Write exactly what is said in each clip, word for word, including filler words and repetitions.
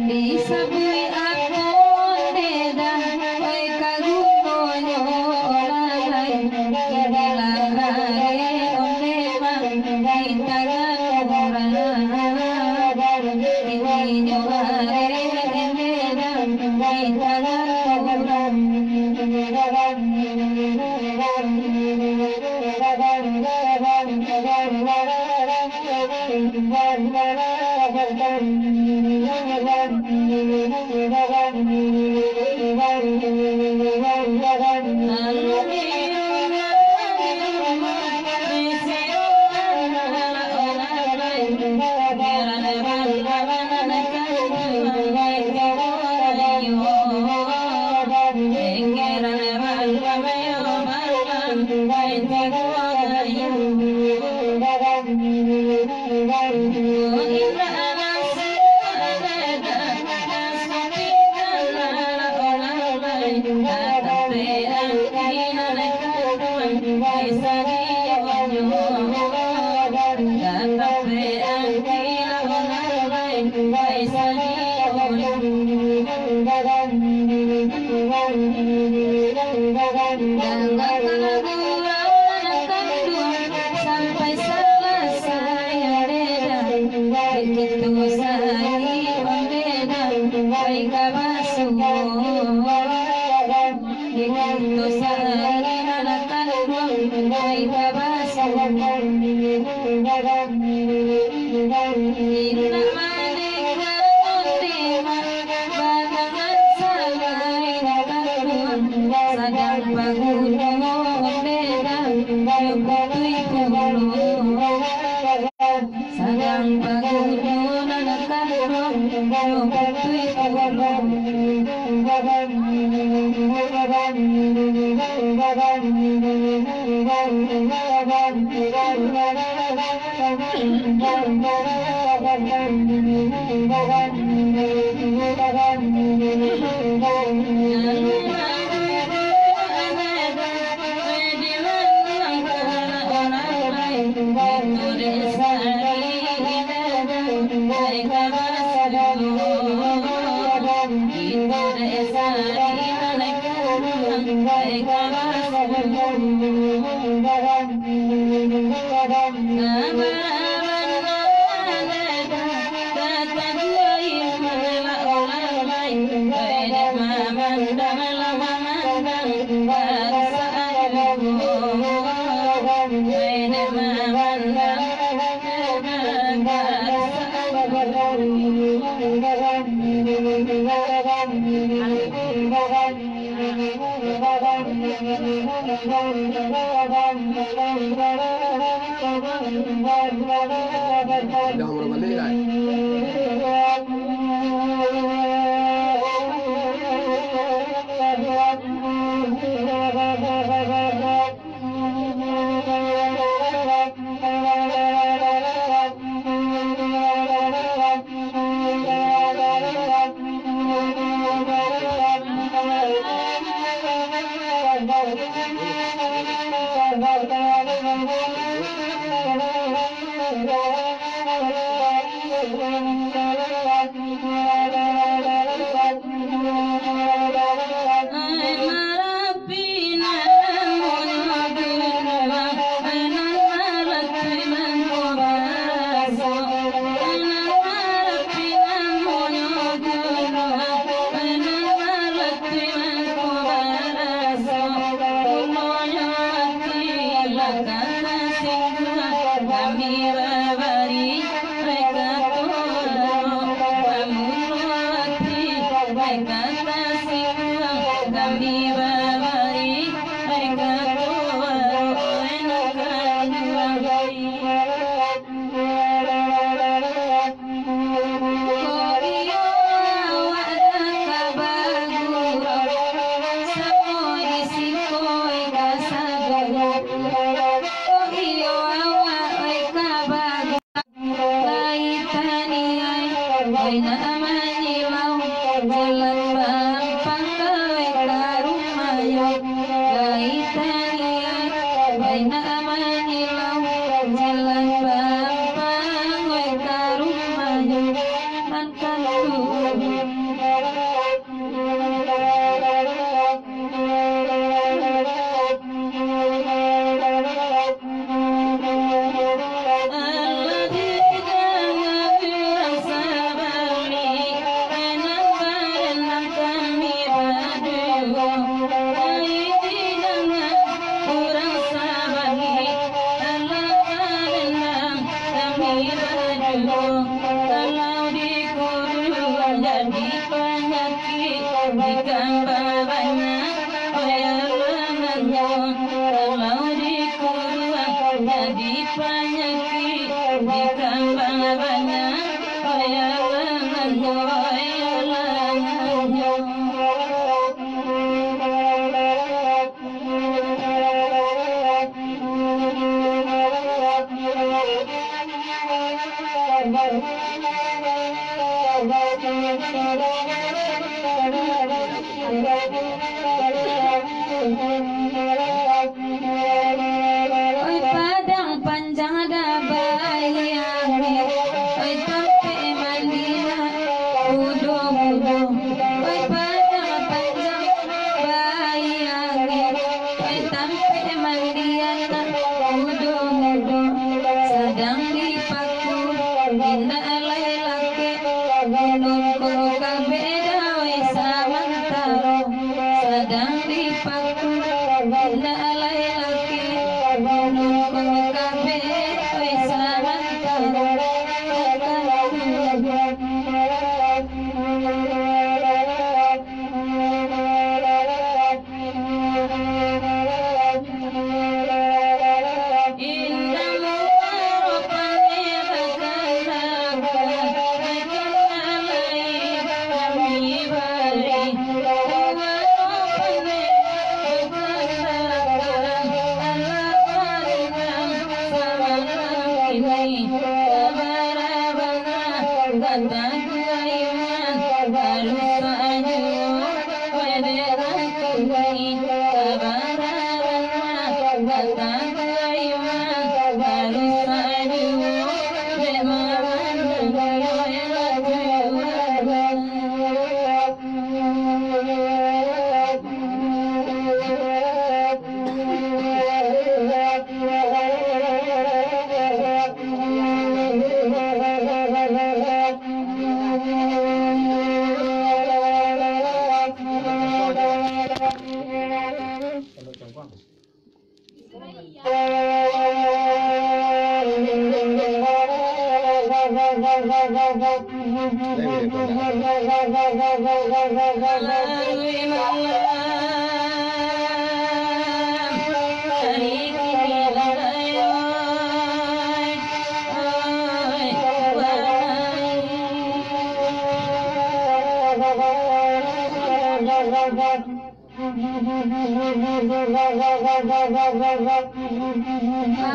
Disabuik apo onde dah, oi, ka gunonyo lalai. Inilah are onde mah di tangan urang. Ininyo are onde dah di tangan urang. Sampai salasai, bikin tu sai, onde dah, pai ka basuo. Dibantu saari anak kanduang, pai ka basuo. Indak maningga onde mah, batangan saari anak kanduang. Sadang paguno onde dah, yo patuik pulo. Sadang paguno nan kanduang, yo patuik pulo. Dah, baru balik, kan? Kami babari, ai kato aro, bamulo ati, ai kata singguang. Kami babari, ai kato aro, ai nan kanduang. Kok iyo awak dah ka bagurau, samo di siko ka sagalo. Kok iyo awak oi ka bagurau, lai taniai, oi nak manyilau, jalan baampang ka oi ka rumahnyo. Lai taniai, oi nak manyilau, jalan baampang oi ka rumahnyo. Nan kanduang. Alah didanga urang sabalik, nan barendang kami baduo. Lai didanga urang sabalik, alah barendang kami baduo. Kalau dikuruang jadi panyakik, dikambang banyak, oi alangannyo. Kalau dikuruang jadi panyakik, dikambang banyak, oi alangannyo, oi alangannyo. Oi Padang Panjang dah bahiangi, oi tampek mandi nan mudo-mudo. Oi Padang Panjang bahiangi, oi tampek mandi nan mudo-mudo. Sadang dipaku, indak lai lakek, gunung ko ka beda, oi samantaro. Sadang dipaku, indak lai lakek, gunung ko ka beda, oi samantaro.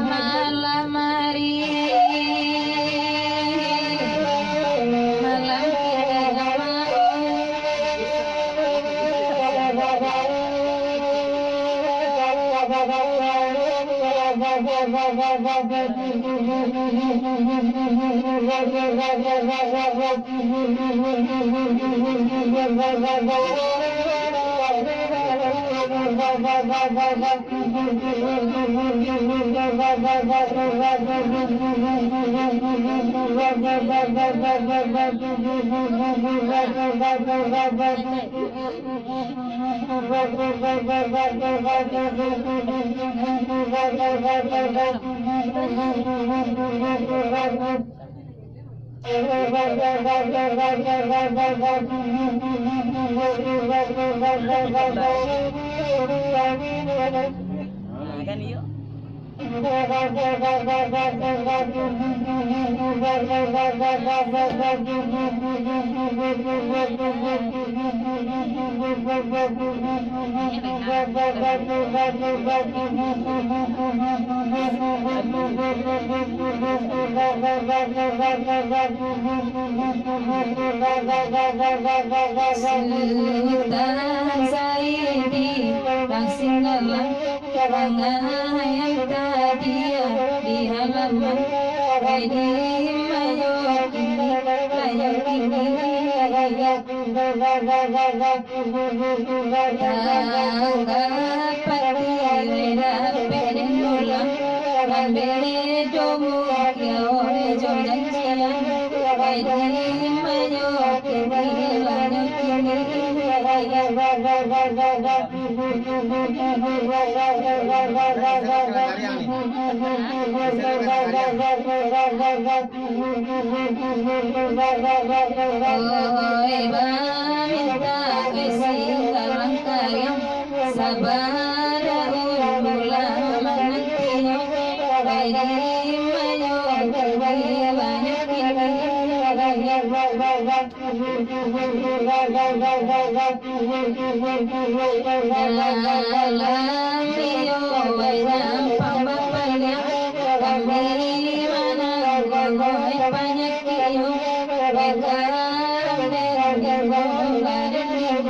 Malam hari, malam kini awak. Sultan Saidi, Rasulullah, tangah yang tadiah di halaman, Saidi mayo kini, mayo kini. Tanggapati dapek den pulang, ambe domu kiau jo janjian, Saidi mayo kini, mayo kini. Oih, bamintak ka singgalang kariang, sabaraun bulan manantinyo, Saidi mayo kini, mayo kini. Dalam iyo banyak pambapaliang, kami manang gogoi panyakik iyo, bakarang den iyo, badan iyo.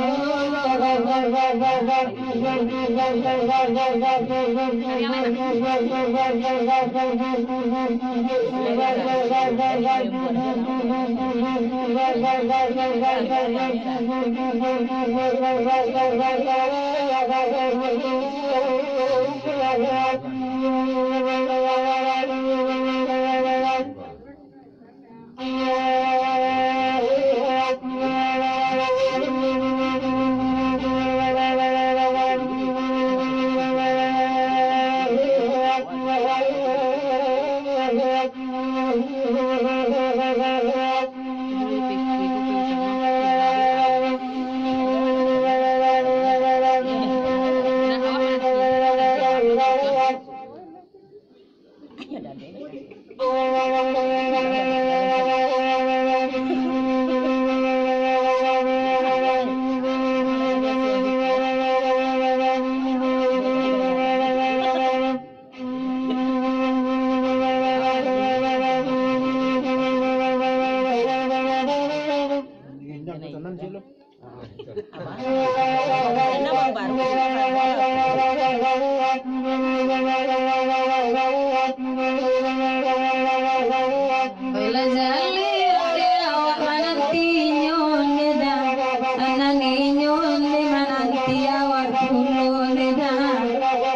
Lah jaleh dek awak manantinyo nyo dah, anak inyo nyo mananti awak pulo nyo dah.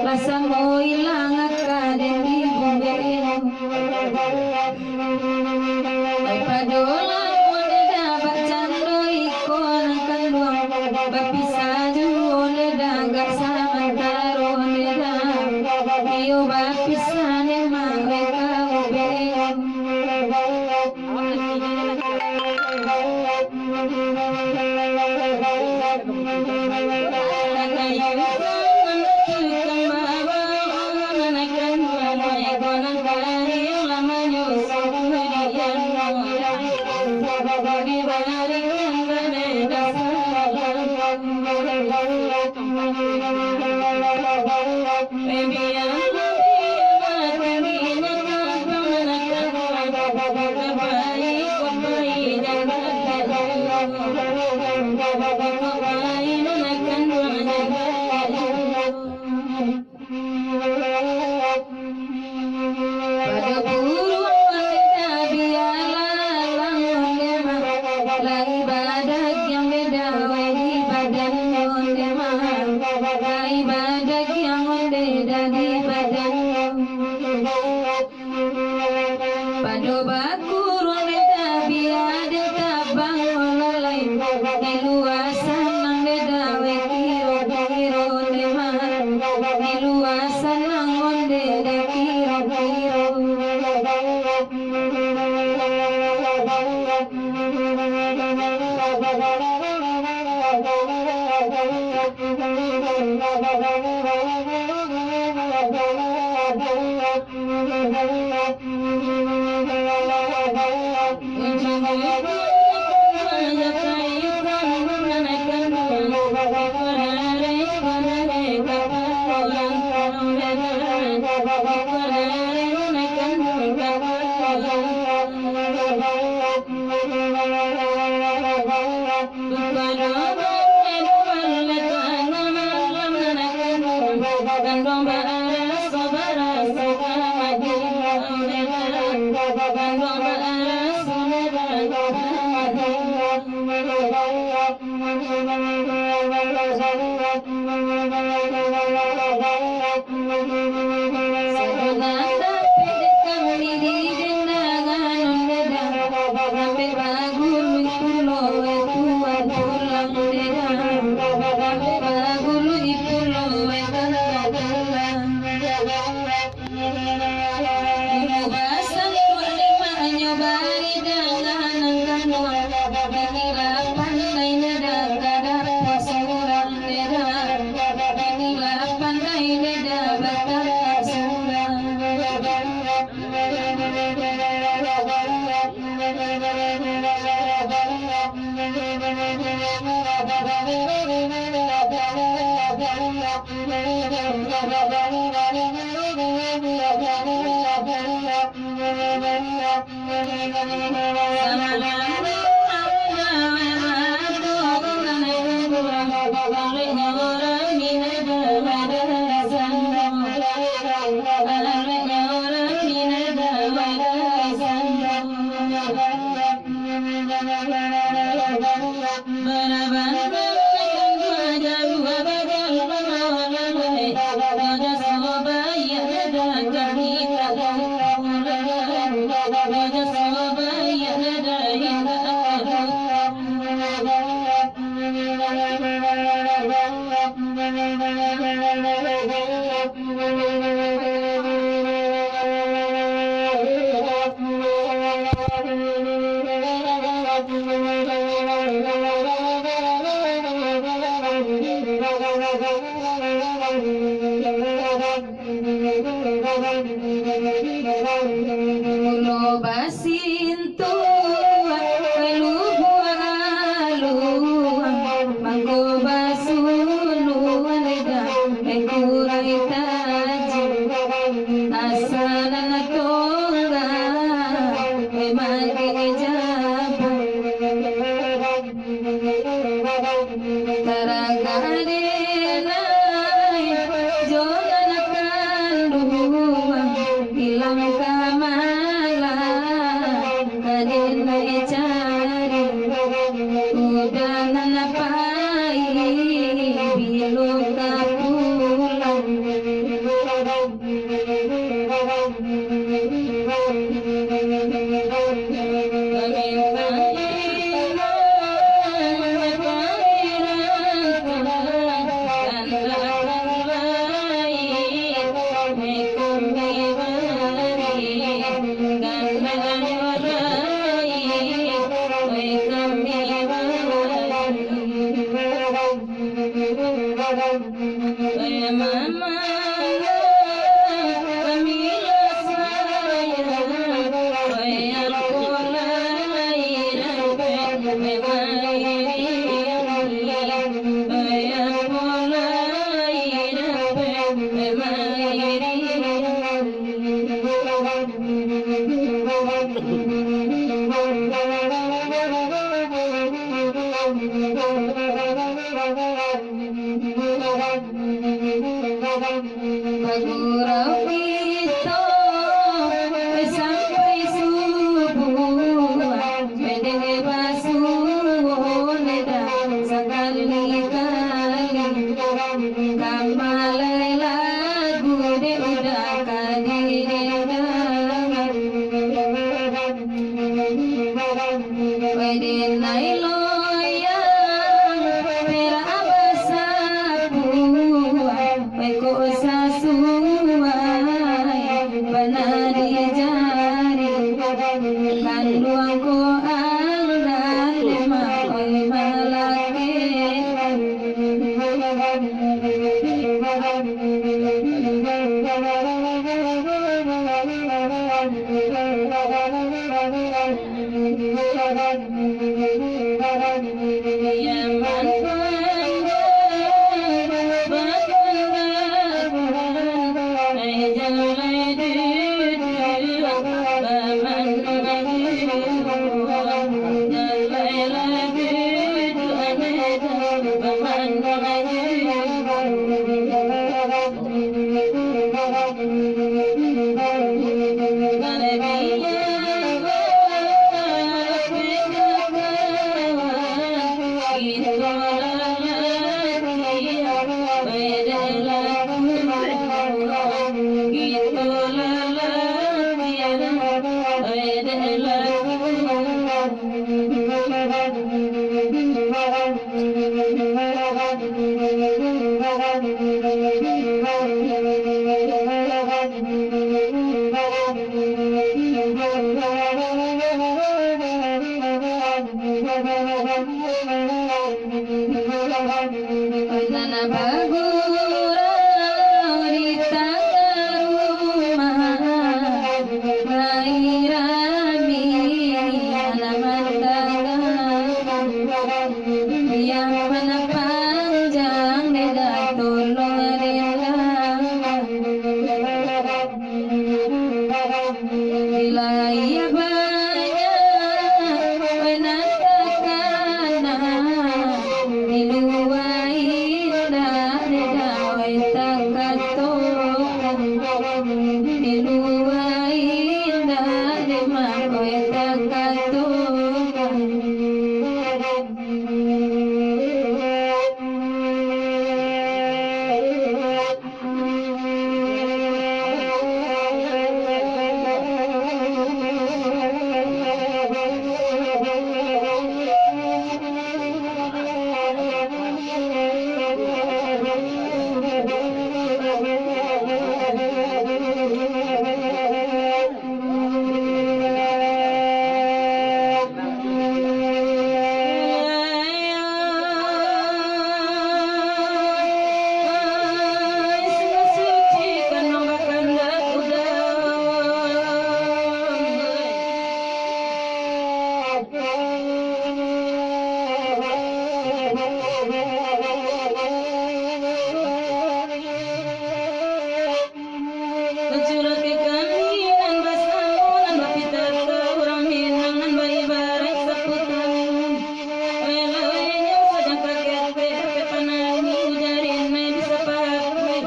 Lah samo ilang aka den di bumbek. Ai pado lamo nyo dah, bak cando iko nan kanduang, bapisah juo nyo dah, agak samantaro nyo dah. Iyo bapisah nyo mah, ai ka ubek. Pado buruang nyo dah, bialah alang nyo mah. Lai badagiang nyo dah, wai di badan nyo mah. Lai badagiang nyo dah, di badan nyo. Pado bakuruang nyo Pulo basintuah, lubuak aluang, mangko basuluan dah, kurai taji, asa nan tongga, mangke jabang. Taragadenai jo nan kanduang, ilang ka malah, ka denai cari. Udah nan pai, bilo ka pulang. Bagurau kito sampai subuah, pede basuo neda sakali-kali. Kamalai lagu de udah ka didengar. Wai denai loyang, perak basapuah, wai kok sasuai, bana di jari, kanduang ko anggan, oi malakek. Nan bagurau di tangah rumah, lai rami nan mandangar. Biang panjang dek dah tolong rela. Wilayah banyak nan takana, di lua indak dawai takatokan, di lua indak dek mangkoi takatokan. Bacurah ka kami nan basamo, nan bapitato urang Minang, nan baibaraik sapu tangan. Elok inyo sajangka ketek, dapek panani ujarinai bisa pakai.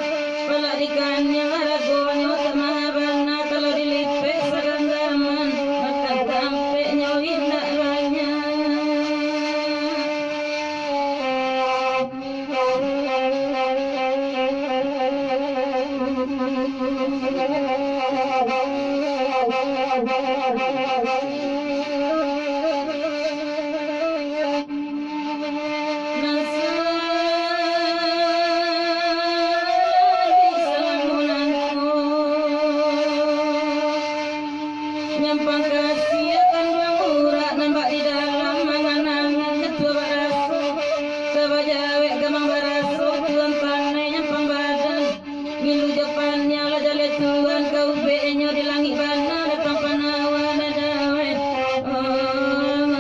Palak dikanyang aragonyo tak maha bana, kalau dilipek saganggaman, makan tampeknyo indak banyak. Nyampang kasiah kanduang urak, nan bak di dalam angan-angan, nyatua baraso, ka bajawek gamang baraso, tuan panai nyampang badan. Milu jo paniang lah jaleh tuan, ka ubeknyo di langik bana, datang panawa nan dawai. Oh,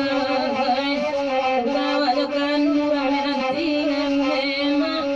awak jo kanduang nan tinggal memang.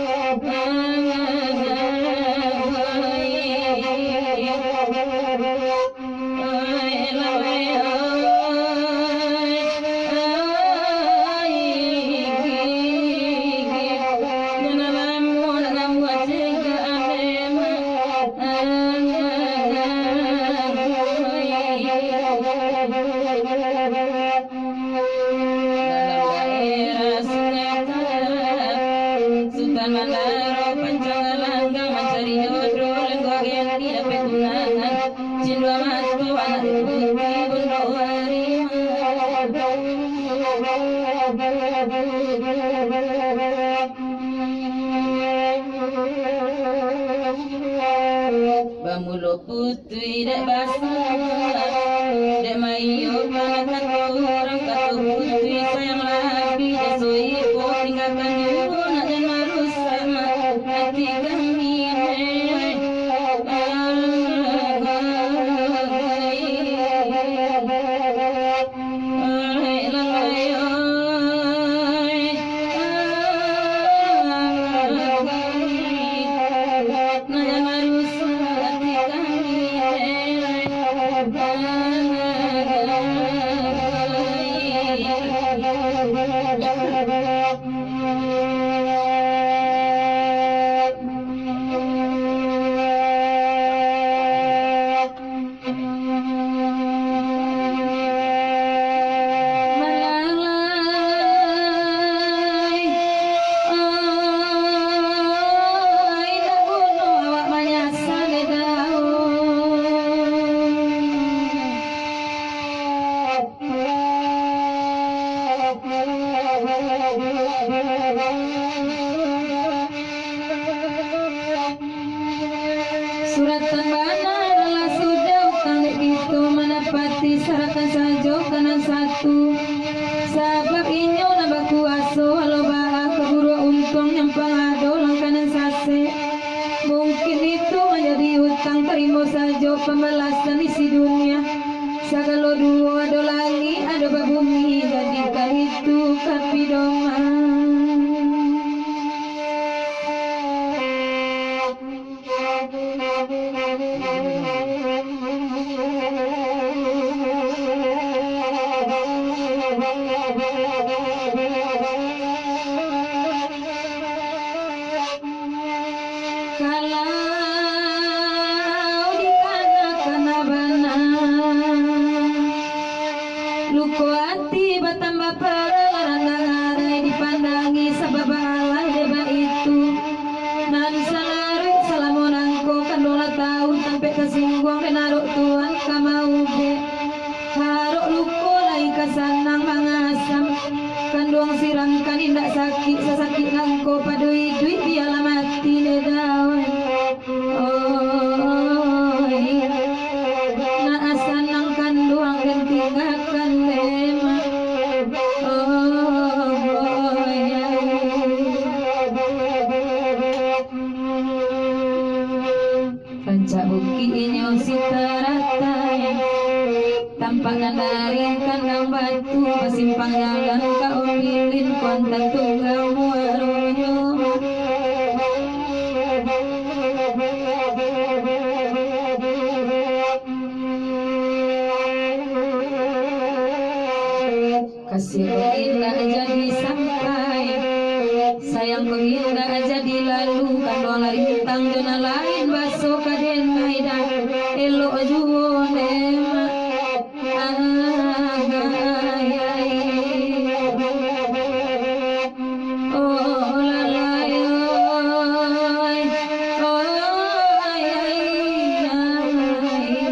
Dalam daerah Sungai Tarab, Sutan Mandaro, Pancang Galanggang, mancari jodoh, lenggo agen di dapek tunangan. Cindua mato anak putih, bundo warima. Bamulo putuih dek basa, dek maiyo kana kato urang, kato putuih sayang labi, dek so ibo tinggakan juo nak, jan marusak ati kami. Malalai, oi, indak bunuah awak manyasa, Daud. Suratan bana lah sudah utang dek kito, manapati sarahkan sajo ka nan satu. Sabab inyo nan bakuaso, walau baa kaburuak untuang nyampang ado langkah nan sasek. Mungkin itu manjadi utang, tarimo sajo pambalasan isi dunia. Sagalo duo ado langik, ado babumi, jadikan itu ka pidoman. Kalau dikana-kana bana, luko ati batambah parah, larang ngarai dipandangi, sabab baalah dek baitu. Nan salaruik salamo nangko, kanduang lah tahu, tampek tasingguang, dek narok tuan ka maubek. Harok luko lai ka sanang mangasam, kanduang siramkan indak sakik, sasakik nangko pado iduik, bialah mati dek dawai. Oi, nak sanang kanduang den tinggakan dek mak. Oi. Rancak bukiknyo Sitaratai, tampak nan dari kandang batu, basimpang jalan ka Ombilin, kuantan tunggang muaronyo. Kasiah ko indak jadi sampai, sayang ko indak jadi lalu, kanduang lah rintang jo nan lain, baso ka denai dah elok juo dek mak. Ai, ai. Oh, lalai, oi. Oh, ai, ai, ai.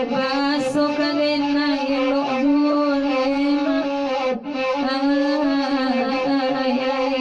Baso ka denai elok juo dek mak. Ai, ai.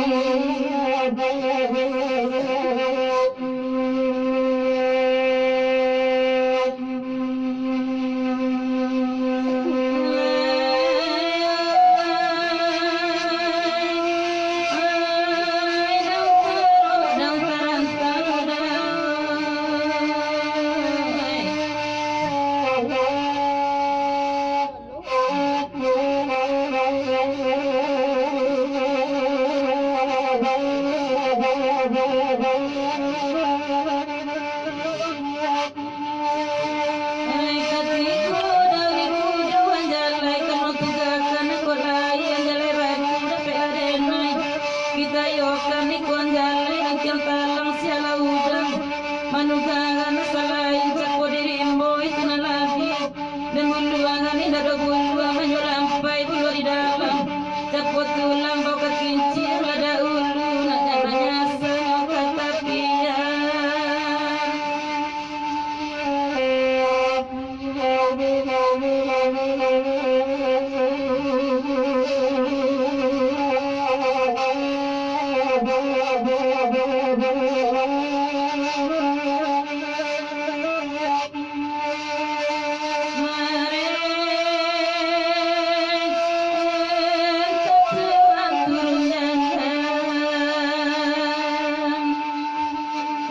Ai, katigo dari kudo anjalai, kano tugakan ko lai anjalai ratu dapek adenai. Kita yokan iko anjalai, angkiang talang sialah udang. Manugakan salain cako diri ambo itu nan labiah. Dan buluangan indak do buluang, hanyo lampai buluak di dalam. Capo tulang bau ka kinciang, lah dahulu nak jangan nyasal ka tapian.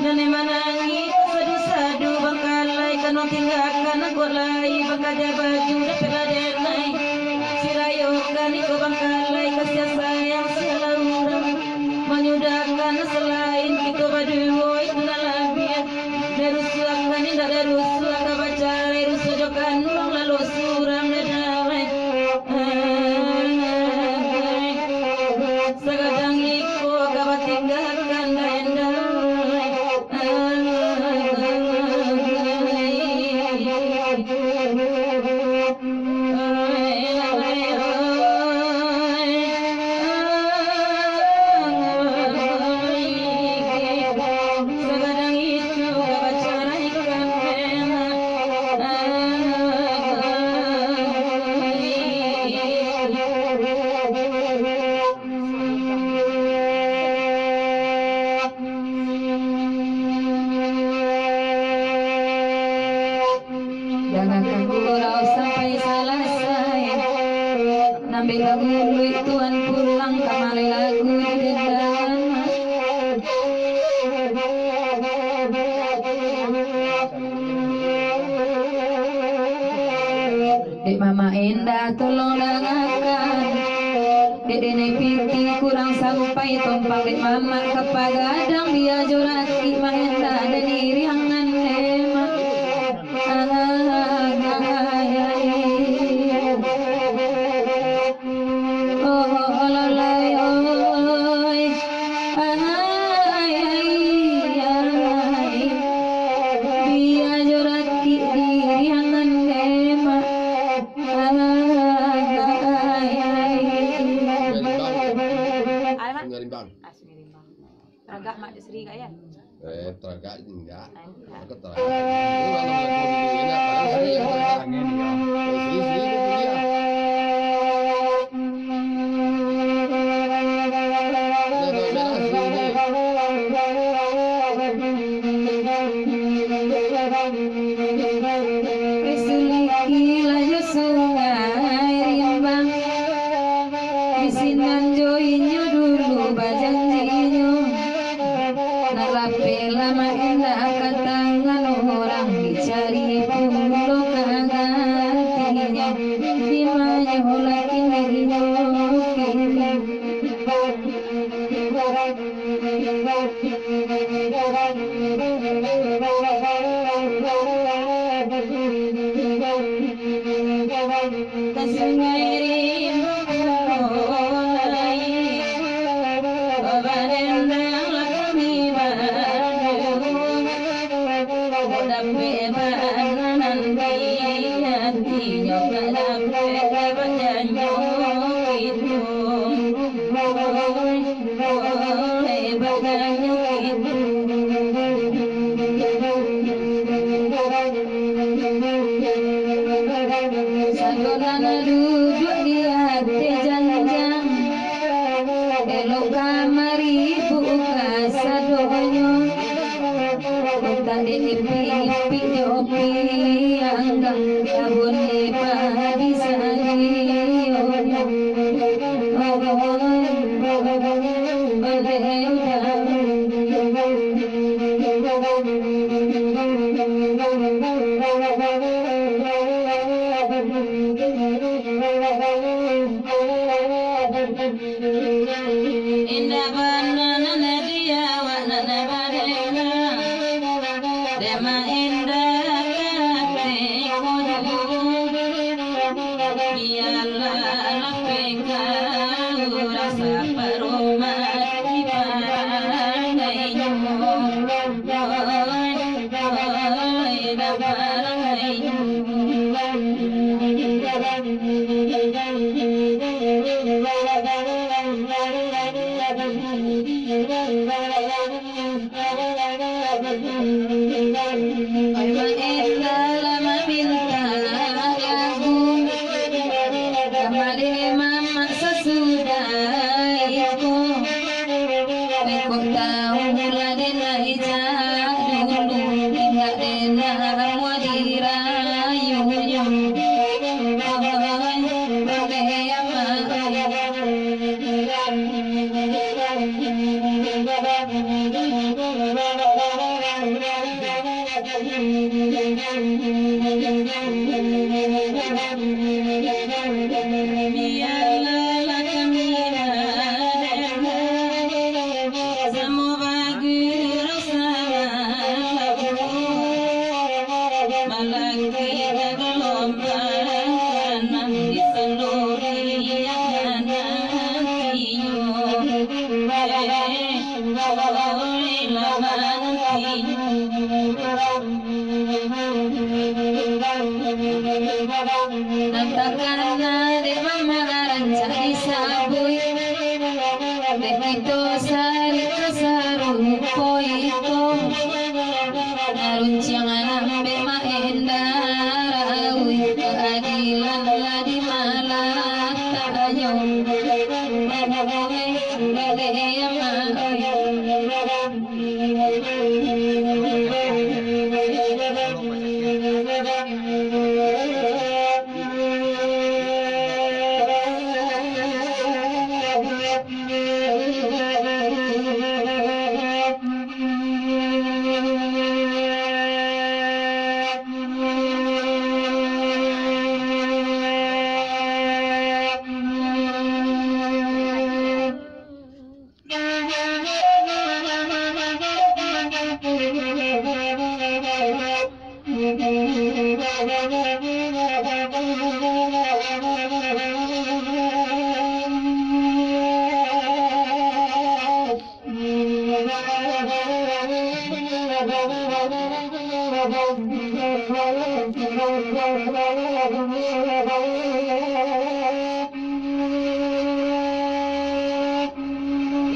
Nan manangih sadu-sadu bangkalai, kano tinggakan angkot lai, bakaja baju dapek lah denai. Sirayokan iko bangkalai, kasiah sayang sialah urang. Manyudahkan salain kito baduo itu nan labiah. Darusuakan indak darusuak, ka bacarai rusuak jo Kan lalu surang dek damai. Sagadang iko ka batinggakan dek damai. Sagadang itu ka bacaraikan. Dangakan gurau sampai salasai. Nambek lagu luik tuan pulang kamari lagu di dendangan. Dek Mamak Endah tolong dangakan. Dek Nenek Piti kurang sampai tompang dek Mamak ka pagadang, bia jo rakik Mak Endah den iriangan dek Mak. Ai, ai, ai. Oh, oh, oh, lalai, oi. Ai, ai, ai. Bia jo rakik diriangan dek Mak. Ai, ai, ai. Sungai Limbang. Ai, Mak. Sungai Limbang. Ah, Sungai Limbang. Taragak Mak Sri kak, ya? Eh, taragak indak. Ai, indak. Mako taragak. Ini mano mako dulu, enak kan? Angin, ya. Oh, Sri, Sri, kau kuliah. Udah, udah, udah, Sri, ni. Basuliki lah jo Sungai Rimbang. Di sinan jo inyo dulu bajanjinyo. Nak lapeh lah Mak Endah ka tangan urang, dicari pulo ka gantinyo. Di ma nyo lah kini inyo kini. Ka Sungai Rimbang mulai, badendang lah kami baduo. Dapek bana nan di atinyo, ka dapek dapek janyo itu. Sadonan duduak di ateh janjang, elok kamari buka sadonyo. Otak dek ipik-ipik jo pianggang, kabun lebar di sadonyo. Indak bana nan di awak nan badendang, dema indak ka tengok dulu. Bialah lapeh ka urang saparo mati parangainyo. Mamak Enda lah maminta lagu, kamari mamak sasudah iko. Engkau tahu lah den lah ijak dulu, indak den lah amuah dirayunyo. Pandai amat. Nan takana dek mama rancak disabuik, dek kito sarito sarupo iko. Narunciang anak dek ma enda rauik, kaadilan lah di malah tanyo. Dek ma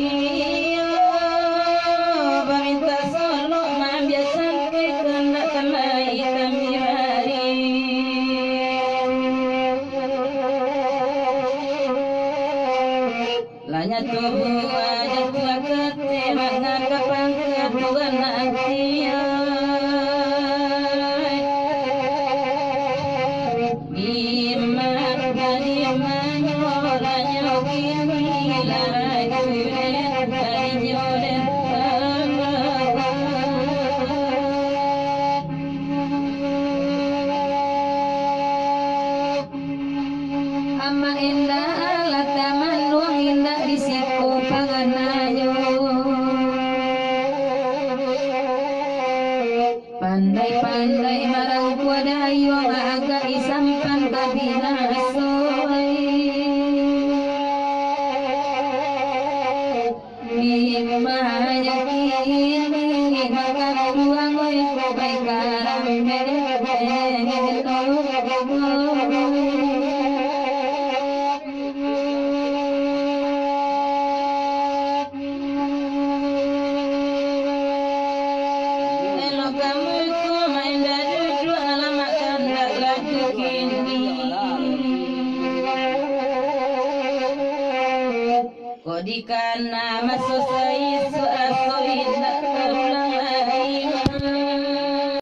Iyo, pamintak solok maambiak cangkeh, kandak kanai kami bari. Lah nyato buah jatuah kateh, mangangkak pangka Tuhan nanti, ai. Di ma-, di manyo lah nyo kini, lah julen, lah julen. Amak indak alah taman, wang indak di siko panganayo. Pandai-pandai marangkua dayuang, agak isampan babinaso. Imbah kini makan tuang, oi, baik karambek. Elok kamu ko main daduduak, alamak kandak laju kini. Kok dikana maso saisuak, raso indak